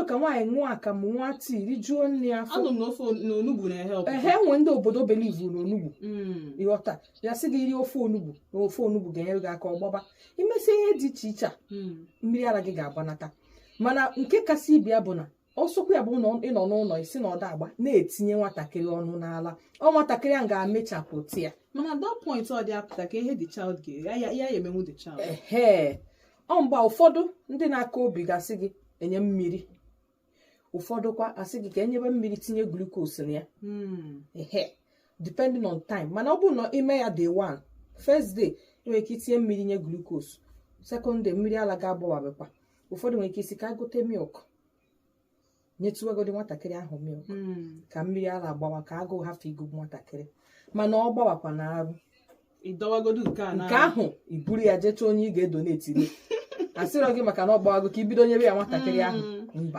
ka nwaanyị ṅụọ akamụ, ṅụọ tii, rijuo nne ya afọ. Anụ m na ofe na onugbu na-ehelp. Ehe, nwee ndị obodo believe na onugbu. Ịghọta ya, sị gị rie ofe onugbu, na ofe onugbu ga-enyere gị aka ọgbaba. Imesi ihe dị iche iche a, mmiri ara gị ga-agbanata. Mana nke kasị ibe ya bụ na ọsọkwa ya bụ na ị nọ n'ụlọ, isi na ọda agba, na-etinye nwatakịrị ọnụ n'ala, ọ nwatakịrị ahụ ga-amechapụta ya. Mana at that point ọ dị apụta ka ihe the child ga ya emenwu the child. Ehe, ọ mgbe ụfọdụ ndị na-aka obi ga-asị gị enye mmiri, ụfọdụ kwa asị gị ka enyebe mmiri tinye glucose na ya. Ehe, depending on time. Mana ọ bụrụ na ime ya day one, first day, ị nwere ike itinye mmiri nye glucose. Second day, mmiri ala ga-agbawabekwa. Ụfọdụ nwere ike isi ka gote milk, nyetụwegodi nwatakịrị ahụ milk ka mmiri ara agbawa, ka agụụ hafụ igugbu nwatakịrị. Mana ọ gbawakwa na arụ, ịdọwagodu nke a. Nke ahụ iburu ya jechaa onye ị ga-edonate, asịrọ gị maka na ọ gbawago ka ibido nyebe ya nwatakịrị ahụ, mba.